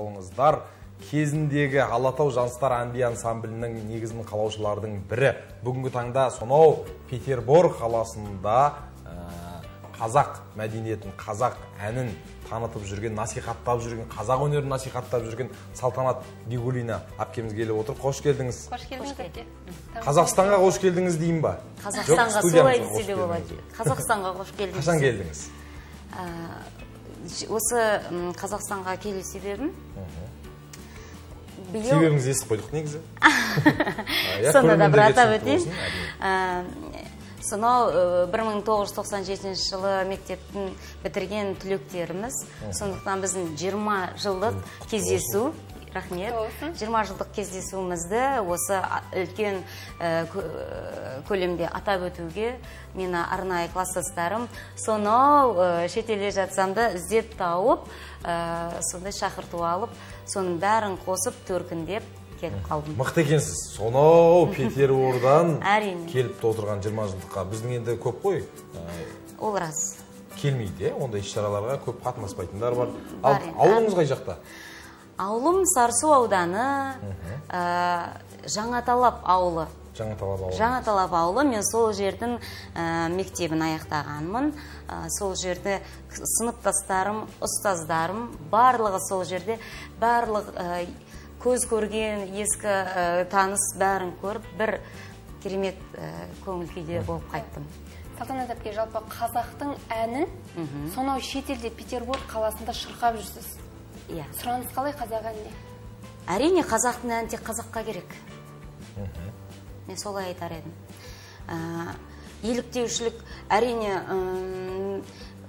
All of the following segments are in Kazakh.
Болыңыздар. Кезіндегі Алатау жастар ән би ансамблінің негізін қалаушылардың бірі. Бүгінгі таңда сонау Петербор қаласында қазақ мәдениетін, қазақ әнін танытып жүрген, насихаттап жүрген, қазақ өнерін насихаттап жүрген Салтанат Бигулина әпкеміз келіп отыр. Қош келдіңіз. Қош келдіңіз, әпке. Қазақстанға қош келдіңіз деймін ба? Қазақстанға солай десе де болады. Қазақстанға қош келдіңіз. Қашан келдіңіз? Осы Қазақстанға келу себебім биыл себебіңізді естіп қойдық негізі. Сонда да бір атап өтейін. Сонау 1997 жылы мектептің бітірген түлектеріміз. Сондықтан біздің 20 жылдық кездесу, рахмет, 20 жылдық кездесуімізді осы үлкен көлемде атап өтуге мені арнайы класстастарым сонау шетелде жатсам да іздеп тауып, сондай шақырту алып, соның бәрін қосып төркіндеп келіп қалдым. Мықты екенсіз. Сонау Петербордан келіп отырған 20 жылдыққа. Біздің енді көп қой. Ол рас. Келмейді, ондай іс-шараларға көп қатынаспайтындар бар. Ал ауылыңыз қай жақта? Ауылым Сарысу ауданы, Жаңаталап ауылы. Жаңаталап ауылы. Жаңаталап ауылы. Мен сол жердің мектебін аяқтағанмын. Сол жерде сыныптастарым, ұстаздарым, барлығы сол жерде, барлық көз көрген ескі таныс бәрін көріп, бір керемет көңіл күйде болып қайттым. Салтанат әпке, жалпы қазақтың әнін сонау шетелде Петербург қаласында шырқап жүрсіз. Иә. Сұраныс қалай қазақ әніне? Әрине, қазақтың әні тек қазаққа керек. Мен солай айтар едім. Еліктеушілік, әрине,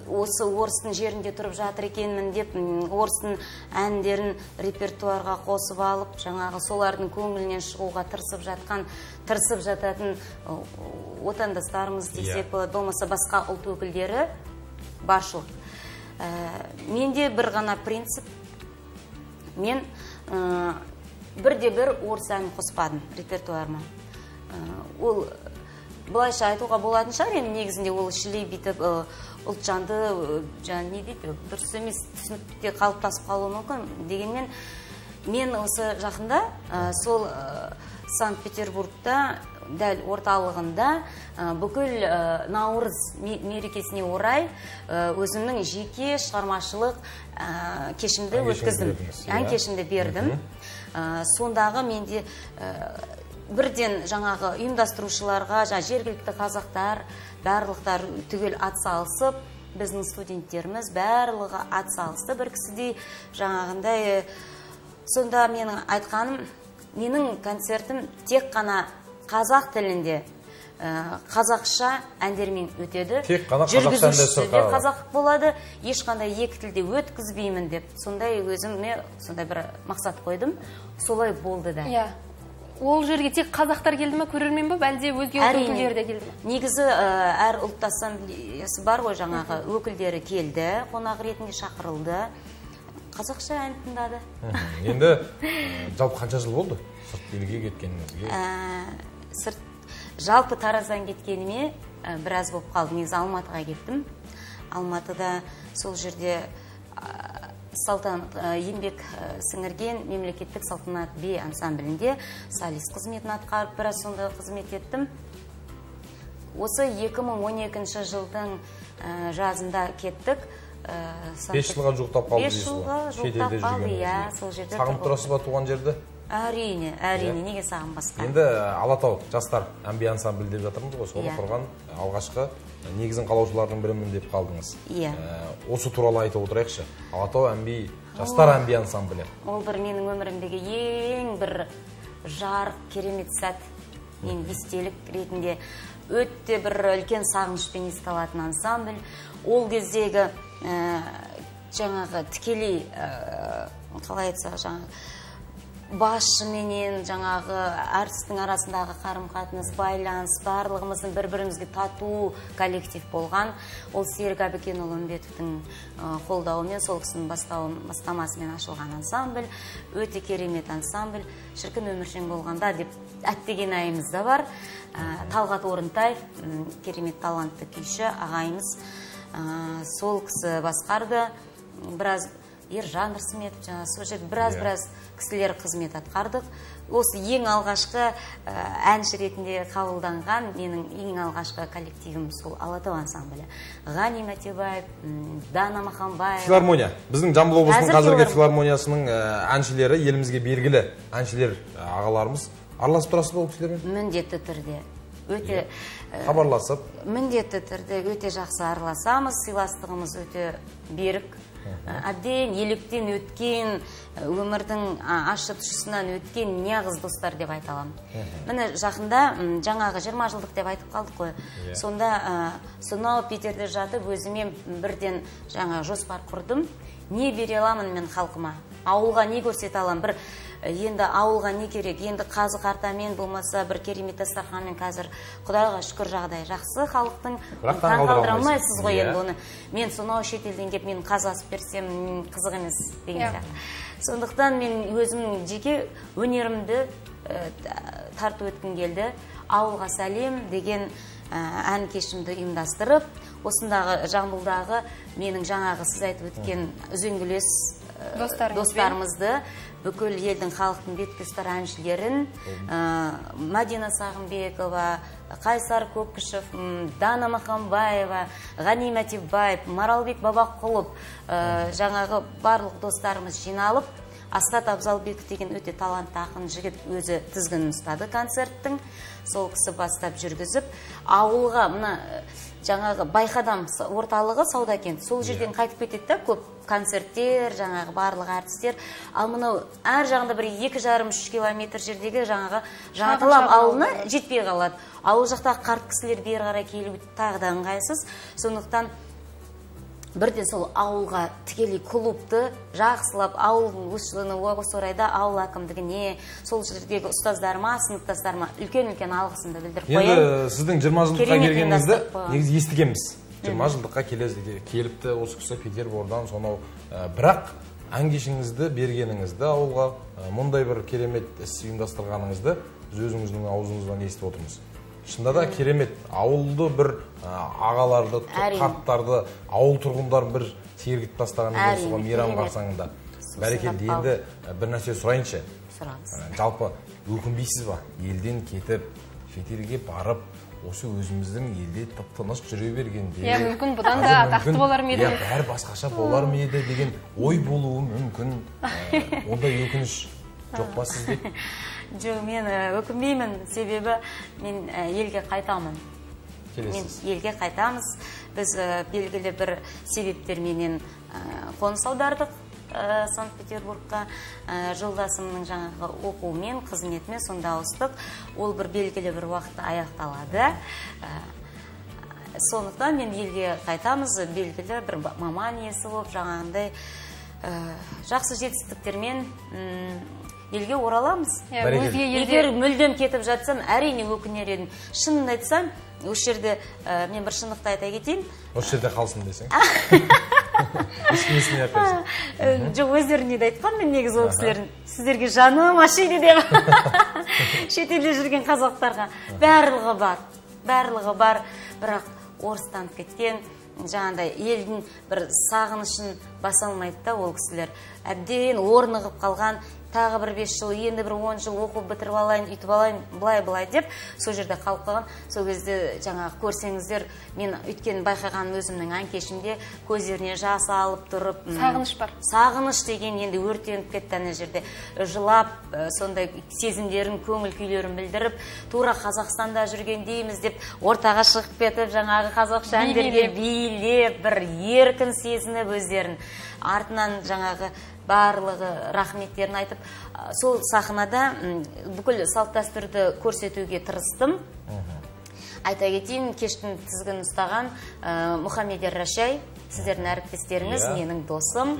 осы орыстың жерінде тұрып жатыр екенмін деп, орыстың әндерін репертуарға қосып алып, жаңағы солардың көңілінен шығуға тырысып жатқан, тырысып жататын отандастарымыз десек болады, болмаса басқа ұлт өкілдері баршылық. Менде бір ғана принцип, мен бірде-бір орыс әнін қоспадым репертуарыма. Ол былайша айтуға болатын шығар, енді негізінде ол шілей бүйтіп ұлтжанды, жаңа не дейді, дұрыс емес түсінікте қалыптасып қалуы мүмкін. Дегенмен мен осы жақында сол Санкт-Петербургта дәл орталығында бүкіл наурыз мерекесіне орай өзімнің жеке шығармашылық кешімді өткіздім. Ән кешімді бердім. Сондағы менде бірден жаңағы ұйымдастырушыларға, жаңа жергілікті қазақтар, барлықтар түгел атсалысып, біздің студенттеріміз барлығы атсалысты бір кісідей жаңағындай. Сонда менің айтқаным, менің концертім тек қана қазақ тілінде, қазақша әндермен өтеді. Тек қана қазақша әндер шырқалады. Қазақ болады, ешқандай екі тілде өткізбеймін деп. Сондай өзіме сондай бір мақсат қойдым. Солай болды да. Иә. Ол жерге тек қазақтар келді ме, көрермен бе, әлде өзге ұлт өкілдері де келді ме? Негізі әр ұлт ассамблеясы бар ғой, жаңағы өкілдері келді, қонақ ретінде шақырылды. Қазақша ән тыңдады. Енді жалпы қанша жыл болды сырт елге кеткеніңізге? Сырт жалпы Тараздан кеткеніме біраз болып қалды. Негізі Алматыға кеттім. Алматыда сол жерде Салтанат еңбек сіңірген мемлекеттік Салтанат би ансамблінде солист қызметін атқарып, біраз сонда қызмет еттім. Осы 2012 жылдың жазында кеттік. 5 жылға жуықтап қалды 5 жылға жуықтап қалды, иә, сол жерде. Сағынып тұрасыз ба туған жерді? Әрине, әрине, неге сағынбасқа? Енді Алатау жастар ән би ансамблі деп жатырмыз ғой, соны құрған алғашқы негізін қалаушылардың бірімін деп қалдыңыз. Иә. Осы туралы айтып отырайықшы. Алатау ән би, жастар ән би ансамблі. Ол бір менің өмірімдегі ең бір жарық, керемет сәт. Мен естелік ретінде өте бір үлкен сағынышпен еске алатын ансамбль. Ол кездегі жаңағы тікелей, қалай айтсақ, жаңағы басшыменен жаңағы әртістің арасындағы қарым-қатынас, байланыс, барлығымыздың бір-бірімізге тату коллектив болған. Ол Серік Әбікенұлы Үмбетовтің қолдауымен, сол кісінің бастамасымен ашылған ансамбль. Өте керемет ансамбль. Шіркін өміршең болғанда деп әттеген айымыз да бар. Талғат Орынтаев, керемет талантты күйші ағайымыз, сол кісі басқарды. Біраз Ержан Рысметов, жаңа сол жерде біраз кісілер қызмет атқардық. Осы ең алғашқы әнші ретінде қабылданған менің ең алғашқы коллективім сол Алатау ансамблі. Ғани Мәтебаев, Дана Махамбаева. Филармония. Біздің Жамбыл облысының қазіргі филармониясының әншілері, елімізге белгілі әншілер ағаларымыз. Араласып тұрасыз ба ол кісілермен? Міндетті түрде. Өте хабарласып. Міндетті түрде өте жақсы араласамыз, сыйластығымыз өте берік. Әбден еліктен өткен, өмірдің ащы тұщысынан өткен нағыз достар деп айта аламын. Міне жақында жаңағы 20 жылдық деп айтып қалдық қой. Сонда сонау Питерде жатып өзіме бірден жаңа жоспар құрдым. Не бере аламын мен халқыма? Ауылға не көрсете аламын? Бір енді ауылға не керек? Енді қазы қартамен болмаса бір керемет дастарханмен қазір Құдайға шүкір жағдай жақсы халықтың. Таң қалдыра алмайсыз ғой енді оны. Мен сонау шетелден келіп мен қазы асып берсем қызық емес деген сияқты. Сондықтан мен өзім жеке өнерімді тарту еткім келді. Ауылға сәлем деген ән кешімді ұйымдастырып, осындағы Жамбылдағы менің жаңағы сіз айтып өткен үзеңгілес достарымызды, бүкіл елдің халықтың бетке ұстар әншілерін, Мадина Сағынбекова, Қайсар Көкішев, Дана Махамбаева, Ғани Мәтебаев, Маралбек Бабақұлов, жаңағы барлық достарымыз жиналып, Асхат Абзалбеков деген өте талантты ақын жігіт өзі тізгінін ұстады концерттің, сол кісі бастап жүргізіп, ауылға мына жаңағы Байқадам орталығы сауда кент, сол жерден қайтып кетеді да көп концерттер, жаңағы барлық әртістер. Ал мынау әр жағында бір 2,5-3 километр жердегі жаңағы Жаңаталап ауылына жетпей қалады. Ал ол жақтағы қарт кісілер бері қарай келу тағы да ыңғайсыз. Сондықтан бірден сол ауылға тікелей клубты жақсылап ауылдың осы орайда ауыл әкімдігіне, сол жердегі ұстаздарыма, сыныптастарыма үлкен-үлкен алғысымды білдіріп қояйын. Енді сіздің 20 жылдыққа келгеніңізді негізі естігенбіз. 20 жылдыққа келіпті осы кісі Петербордан сонау. Бірақ ән кешіңізді бергеніңізді ауылға, мұндай бір керемет іс ұйымдастырғаныңызды біз өзіңіздің аузыңыздан естіп отырмыз. Шында да керемет, ауылды бір ағаларды, қарттарды, ауыл тұрғындарын бір сергітіп тастаған екен соған мейрам қарсаңында. Бәрекелді, енді бір нәрсе сұрайыншы. Сұраңыз. Жалпы өкінбейсіз ба? Елден кетіп, шетелге барып, осы өзіміздің елде тып-тыныш жүре бергенде. Иә, мүмкін бұдан да атақты болар ма еді? Иә, бәрі басқаша болар ма еді деген ой болуы мүмкін. Ондай өкініш жоқ па сізде? Жоқ, мен өкінбеймін, себебі мен елге қайтамын. Мен елге қайтамыз. Біз белгілі бір себептерменен қоныс аудардық Санкт-Петербургқа. Жолдасымның жаңағы оқуымен, қызметімен сонда ауыстық. Ол бір белгілі бір уақытта аяқталады. Сондықтан мен елге қайтамыз, белгілі бір маман иесі болып, жаңағындай жақсы жетістіктермен елге ораламыз. Егер мүлдем кетіп жатсам, әрине өкінер едім. Шынын айтсам, осы жерде мен бір шындықты айта кетейін. Осы жерде қалсын десең. Ешкім айтпайсың. Жоқ, өздеріне де айтқан мен негізі ол кісілердің. Сіздерге жаным ашиды деп. Шетелде жүрген қазақтарға барлығы бар. Барлығы бар, бірақ орыстанып кеткен, жаңағыдай елдің бір сағынышын баса алмайды да ол кісілер. Әбден орнығып қалған, тағы бір 5 жыл, енді бір 10 жыл оқып бітіріп алайын, үйтіп алайын, былай-былай деп сол жерде қалып қалған. Сол кезде жаңағы көрсеңіздер, мен өйткені байқағаным өзімнің ән кешімде көздеріне жас алып тұрып, сағыныш бар. Сағыныш деген енді өртеніп кетті ана жерде. Жылап, сондай сезімдерін, көңіл күйлерін білдіріп, тура Қазақстанда жүргендейміз деп ортаға шығып кетіп, жаңағы қазақша әндерге билеп, бір еркін сезініп өздерін. Артынан жаңағы барлығы рахметтерін айтып, сол сахнада бүкіл салт дәстүрді көрсетуге тырыстым. Айта кетейін, кештің тізгінін ұстаған Мұхаммедияр Рашай, сіздердің әріптестеріңіз, менің досым.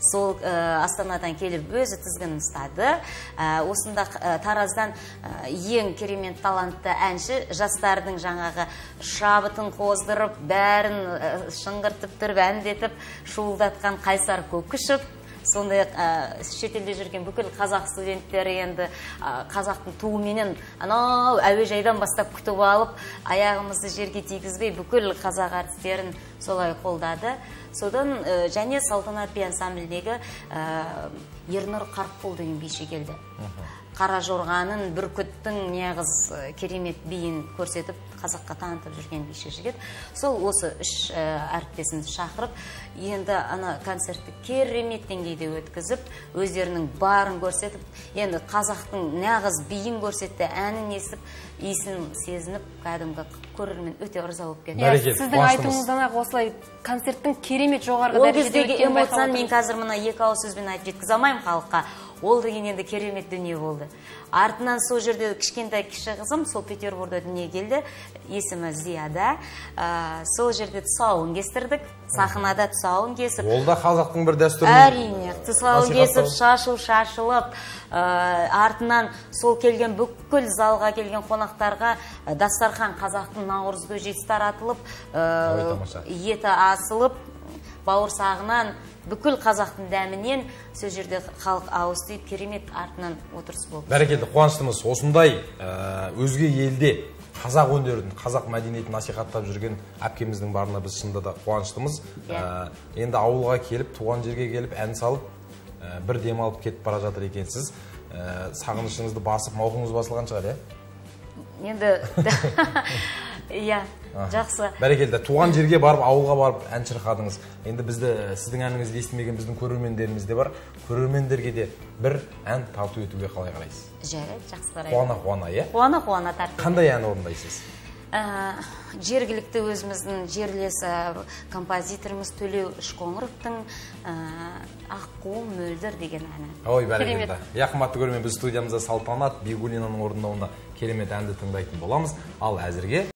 Сол Астанадан келіп өзі тізгінін ұстады. Осында Тараздан ең керемет талантты әнші, жастардың жаңағы шабытын қоздырып, бәрін шыңғыртып тұрып, әндетіп, шуылдатқан Қайсар Көкішев. Сондай шетелде жүрген бүкіл қазақ студенттері енді қазақтың туыменен анау әуежайдан бастап күтіп алып, аяғымызды жерге тигізбей бүкіл қазақ әртістерін солай қолдады. Содан және Салтанат би ансамбліндегі Ернұр Қарпқұл деген биші келді. Қара жорғаның, бүркіттің нағыз керемет биін көрсетіп, қазаққа танытып жүрген биші жігіт. Сол осы 3 әріптесімді шақырып, енді ана концертті керемет деңгейде өткізіп, өздерінің барын көрсетіп, енді қазақтың нағыз биін көрсетті, әнін естіп, иісін сезініп, кәдімгі көрермен өте ырза болып кетті. Сіздің айтуыңыздан-ақ осылай концерттің керемет жоғарғы дәрежеде өткенін байқап отырмыз. Ол кездегі эмоцияны мен қазір мына екі ауыз сөзбен айтып жеткізе алмаймын халыққа. Ол деген енді керемет дүние болды. Артынан сол жерде кішкентай кіші қызым сол Петербургда дүние келді, есімі Зияда. Сол жерде тұсауын кестірдік, сахнада тұсауын кесіп. Ол да қазақтың бір дәстүрі. Әрине, тұсауын кесіп, шашу шашылып, артынан сол келген бүкіл залға келген қонақтарға дастархан қазақтың наурыз көжесі таратылып, еті асылып, бауырсағынан, бүкіл қазақтың дәмінен сол жерде халық ауыз тиіп, керемет артынан отырыс болды. Бәрекелді, қуаныштымыз. Осындай өзге елде қазақ өнерін, қазақ мәдениетін насихаттап жүрген әпкеміздің барына біз шынында да қуаныштымыз. Енді ауылға келіп, туған жерге келіп, ән салып, бір демалып кетіп бара жатыр екенсіз. Сағынышыңызды басып, мауқыңыз басылған шығар, иә? Енді, иә, жақсы. Бәрекелді, туған жерге барып, ауылға барып ән шырқадыңыз. Енді бізді, сіздің әніңізді естімеген біздің көрермендеріміз де бар. Көрермендерге де бір ән тарту етуге қалай қарайсыз? Жарайды, жақсы қараймын. Қуана-қуана, иә? Қуана-қуана тарту. Қандай ән орындайсыз? Жергілікті өзіміздің жерлес композиторымыз Төлеу Үшқоңыровтың Аққуым мөлдір деген әні. Ой, бәрекелді. Иә, қымбатты көрермен, біз студиямызда Салтанат Бигуллинаның орындауында керемет әнді тыңдайтын боламыз. Ал әзірге